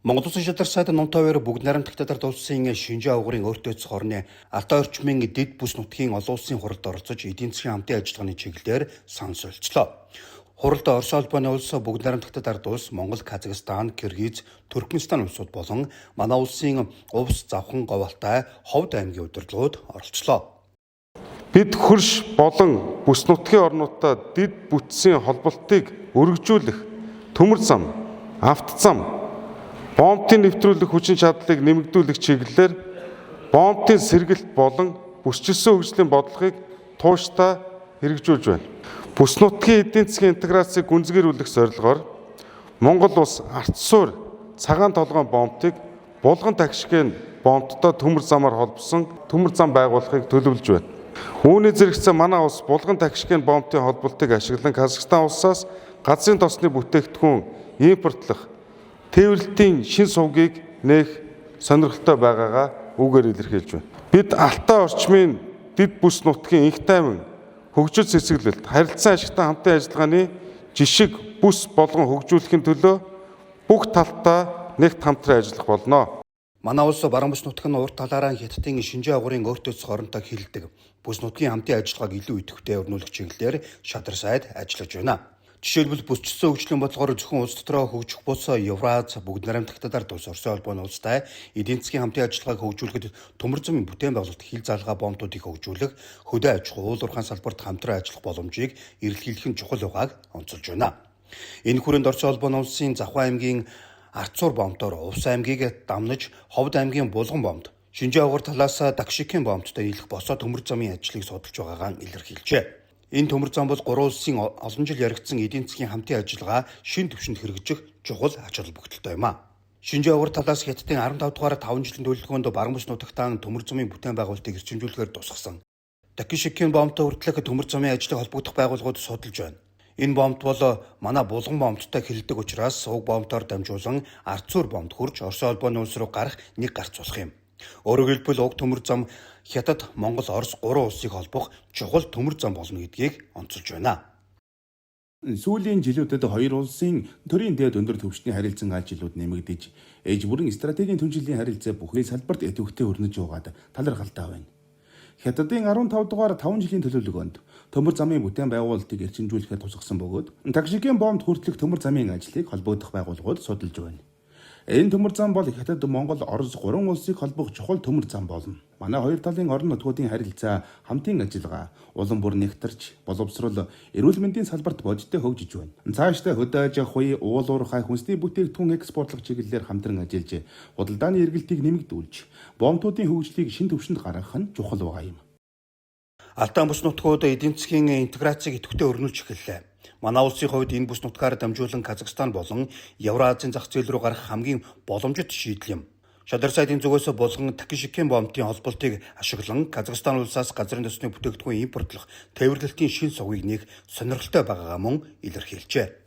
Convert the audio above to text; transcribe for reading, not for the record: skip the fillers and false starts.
Монгол Улсын шадар сайд Нумтавэр бүгд найрамдах татарт улсын Шинжээ овгорын өөртөө эцэг орны Алтай орчмын дэд бүс нутгийн олон улсын хуралд оролцож эдийн засгийн хамтын ажиллагааны чиглэлээр санал солилцлоо. Хуралд Орос улбаны улс, бүгд найрамдах татарт улс, Монгол, Казахстан, Киргиз, Туркменистан улсууд болон манай улсын Увс, Завхан, Говьалтай, Ховд аймгийн удирдлагууд оролцлоо. Бид хөрш болон бүс нутгийн орнуудтай дэд бүтцийн холболтыг өргөжүүлэх, төмөр зам, авто зам, бомбын нэвтрүүлэх хүчин чадлыг нэмэгдүүлэх чиглэлээр бомбын сэргэлт болон бүсчилсэн хөгжлийн бодлогыг тууштай хэрэгжүүлж байна. Бүс нутгийн эдийн засгийн интеграцийг гүнзгийрүүлэх зорилгоор Монгол улс арт суур цагаан толгойн бомбыг булган тагшгийн бомбтой төмөр замаар холбосон төмөр зам байгуулахыг төлөвлөж байна. Үүний зэрэгцээ манай улс булган тагшгийн бомбын холболтыг ашиглан Казахстан улсаас газрын тосны бүтээгдэхүүн импортлох тээвэрлэлтийн шин сувгийг нээх сонирхолтой байгаагаа үүгээр илэрхийлж байна. Бид Алтай орчмын дэд бүс нутгийн инх тайван хөгжил цэцэглэлт, харилцан ашигтай хамтын ажиллагааны жишг бүс болгон хөгжүүлэхийн төлөө бүх талдаа нэгт хамтран ажиллах болно. Манай улс баруун бүс нутг нь урд талаараа Хятадын Шинжээ овгорын өөртөө эцэг оронтой хилдэг. Бүс нутгийн хамтын ажиллагааг илүү идэвхтэй өрнүүлэх чиглэлээр шадар сайд ажиллаж байна. Жишээлбэл, бүсчсэн хөгжлийн бодлогоор зөвхөн улс дотроо хөгжих бус Евраз, бүгд найрамдах татар улс, Оросын холбооны улстай эдийн засгийн хамтын ажиллагааг хөгжүүлэхэд төмөр замын бүтээн байгуулалт, хил залгаа бомбуудыг хөгжүүлэх, хөдөө аж ахуй, уул уурхайн салбарт хамтран ажиллах боломжийг эрэлхийлэх нь чухал байгааг онцолж байна. Энэ хүрээнд Оросын холбооны улсын Завхан аймгийн Арцуур бомбдоор Увс аймгийг дамнаж Ховд аймгийн Булган бомбд, Шинжээ овгор талаас Дагшикийн бомбдтой нийлэх босоо төмөр замын ажлыг судалж байгаагаа илэрхийлжээ. Энэ төмөр зам бол гурван улсын олон жил яригдсан эдийн засгийн хамтын ажиллагаа шин түвшинд хэрэгжих чухал ач холбогдолтой юм а. Шинжээ овгор талаас Хятадын 15 дугаар 5 жилийн төлөвлөгөөнд баруун бүс нутагтаан төмөр замын бүтээн байгуулалтыг эрчимжүүлэхээр тусгасан. Такишикийн бомбтой хүртэлх төмөр замын ажлыг холбогдох байгууллагууд судалж байна. Энэ бомбд бол манай булган бомбдтой хилдэг учраас уг бомбдоор дамжуулан Арцуур бомбд хүрч Оросын холбооны улс руу гарах нэг гарц болох юм. Өөрөөр хэлбэл, уг төмөр зам Хятад, Монгол, Орос гурван улсыг холбох чухал төмөр зам болно гэдгийг онцолж байна. Сүүлийн жилүүдэд хоёр улсын төрийн дээд өндөр түвшний харилцан ажилууд нэмэгдэж, ээж бүрэн стратегийн түншлэлийн харилцаа бүхий салбарт идэвхтэй өрнөж байгаад талархалтай байна. Хятадын 15 дугаар 5 жилийн төлөвлөгөөнд төмөр замын бүтээн байгуулалтыг эрчимжүүлэхээр тусгасан бөгөөд Такшигийн бомбд хүртэлх төмөр замын ажлыг холбогдох байгууллагууд судалж байна. Энэ төмөр зам бол Хятад, Монгол, Орос гурван улсыг холбох чухал төмөр зам болно. Манай хоёр талын орон нутгуудын харилцаа, хамтын ажиллагаа улам бүр нэгтэрч, боловсрол, эрүүл мэндийн салбарт бодиттой хөгжиж байна. Цаашдаа хөдөө аж ахуй, уул уурхай, хүнсний бүтээгдэхүүн экспортлох чиглэлээр хамтран ажиллаж, худалдааны эргэлтийг нэмэгдүүлж, бомбтуудын хөгжлийг шин түвшинд гаргах нь чухал байгаа юм. Алтай бүс нутгууд эдийн засгийн интеграцийг идэвхтэй өрнүүлж эхэллээ. Манай улсын хувьд энэ бүс нутгаар дамжуулан Казахстан болон Евразийн зах зээл рүү гарах хамгийн боломжит шийдэл юм. Шадар сайдын зүгээс булган Такишикийн бомбын холболтыг ашиглан Казахстан улсаас газрын төсний бүтээгдэхүүн импортлох тээвэрлэлтийн шин сувгийг нээх сонирхолтой байгаагаа мөн илэрхийлжээ.